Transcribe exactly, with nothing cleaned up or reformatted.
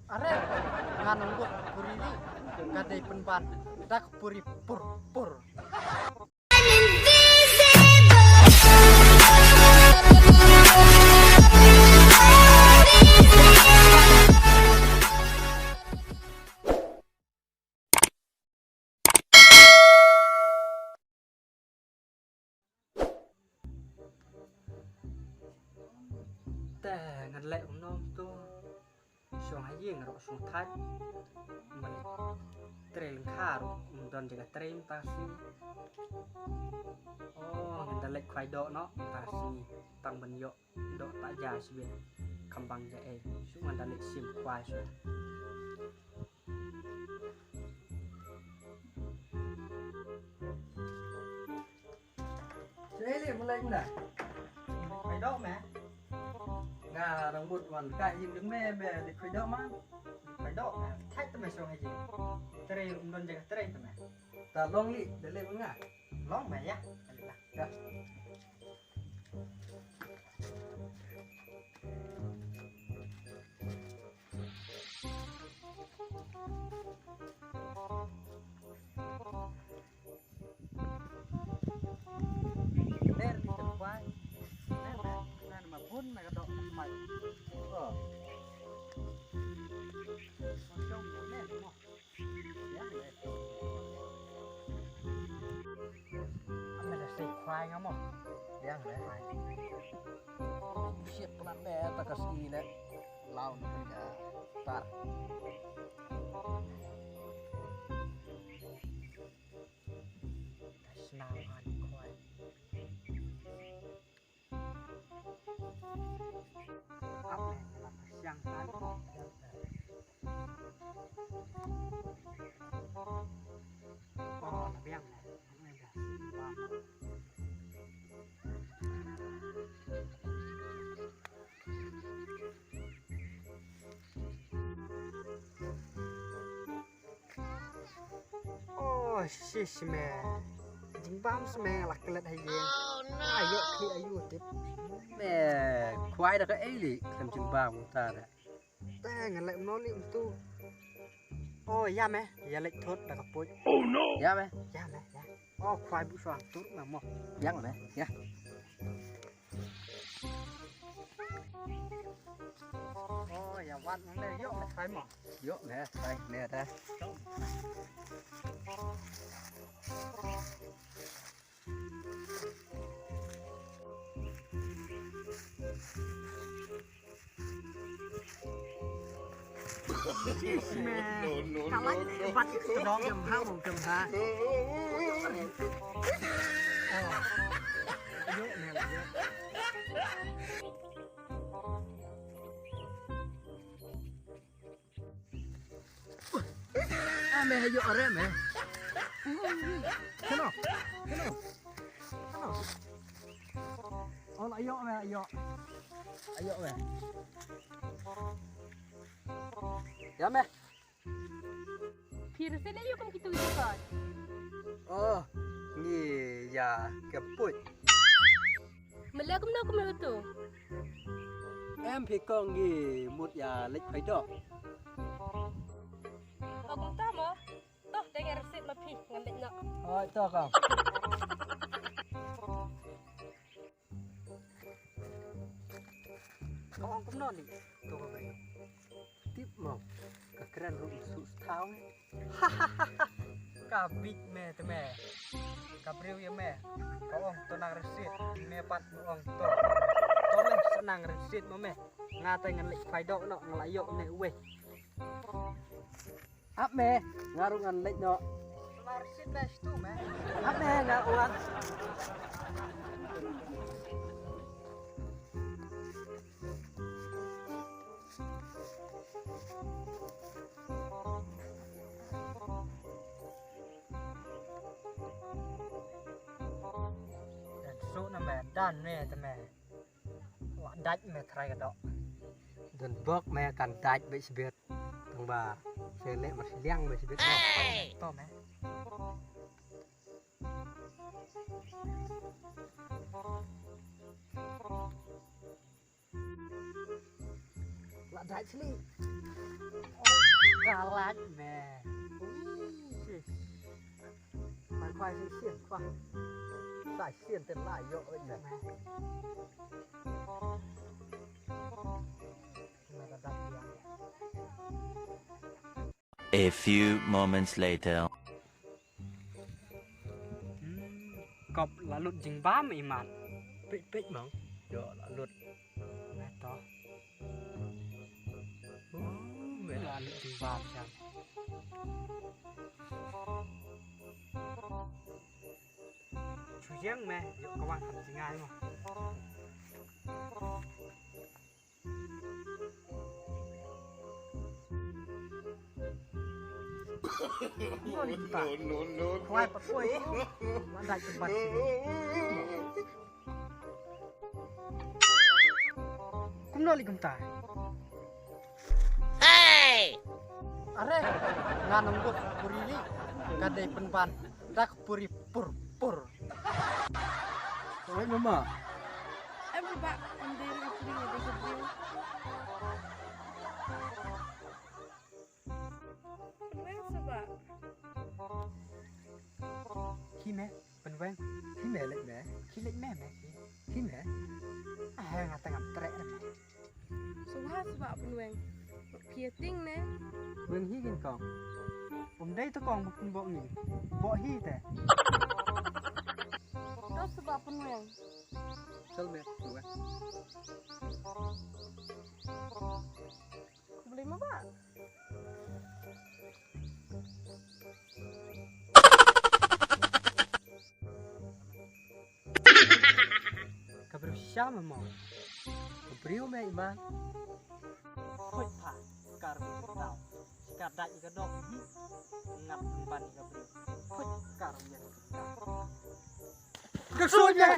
Are, nga nang buh puri ri, ka dei pynban da ka puri pur pur. Te ngan leh kumno tu. Shong ha ïing ruh shong thait. Malik trei lyngkha ruh ym don jaka trei mynta ka sngi. Oh, ngan da leit khwai doh noh mynta ka sngi. Tang ban ïoh doh ta ja shibit. Kham bang ja ei. Shu ngan da leit shim khwai shu. Shu ei li, malik na. Khwai doh me. Nga dang mut wan ka ïing jong me, me leit khwai doh ma. Khwai doh me. Thait te me shong ha ïing. Trei ym don jaka trei te me. Ta long li, da leit nga. Long me ïa. Da leit la. Da. Ler ni ka bai. Ler na, na ma bun na ka dok mai. Oh. Ler mo. Ame da sei khwai nga mo. Yang le. Siap plat le ta ka sngi le. Lau na ka tar. Ka snam an khwai. Ap le, ap siang an khwai. Oh, na biang le. Oh, shish, me. Jingbam seh me, la klet ha ïing. Ayo, kli ayu tip. Me, khwai da ka ei li, khlem jingbam ta da. Te ngan leh mno li mtu. Oh, ïa me, ïa leit thut da ka puit. Oh no. Ïa me. Ïa me, ïa. Oh, khwai bu suang tur na mo. Ïa me, ïa. Oh, ïa wat me, ïoh me, khwai mo. Ïoh me, khwai me da. Ah, me ha ïoh are me. Kano? Kano? Kano? Oh, la ïoh me, la ïoh. La ïoh me. Ïa me. Phi rese ne ïoh kum kitu ki kot. Oh, ngi ïa ka puit. Mele kumno kumno tu. Em phi kong ngi mut ïa leit khwai doh. Ba kumta mo. Toh, dei nga receipt ma phi ngan leit noh. Oi, to kong. Ka ong kumno ni? To ka bai. Tip mo. Ka kren ruh su sthaw. Ka bit me te me. Ka briew ïa me. Ka ong to nang receipt. Me pat mo ong to. To me sa nang receipt mo me. Nga te ngan leit khwai doh noh nga la ïoh ne uwei. Ap me, nga ruh ngan leit noh. Nang receipt me stu me. Ap me, nga wan. Dan suk na me, dan me te me. Wa dait me trai ka doh. Don bok me kan dait beit sibit. Tang ba sele mas liang beit sibit. To me. La dait sili. Ka lait me. Ui, sis. Mai khwai si sien, khwai. Sai sien te lai ïoh oi me. Me da dat ïa. A few moments later. Hmm, kop la lut jingbam imat. Peit peit mang. Yo la lut. Me to. Oh, me la lut jingbam siang. Shu ïeng me, ïoh ka wan kham jngai mo. No, no, no, no. Khwai pat poi. Ma dai pynban. Kumno li kumta? Hey! Are, nga nang buh puri li. Ka dei pynban. Dak puri pur pur. Oi mama. Em ba em dei ka puri nga dei ka puri. Pynweng sa ba. Ki me, pynweng. Ki me leit me. Ki leit me me ki. Ki me. Ah, nga tang am treh me. Sngewbha sbah pynweng. Phi ïa tieng ne. Weng hi kin kong. Um dei to kong ba pynbok ngi. Bok hi te. To sbah pynweng. Chal me pynweng. Khublei ma ba. Ka briew shisha me mo. Ka briew me iman. Khuid pha, kar me tau. Ka dai ka dok hi. Ngap ban ka briew. Khuid kar me. Ka soi me.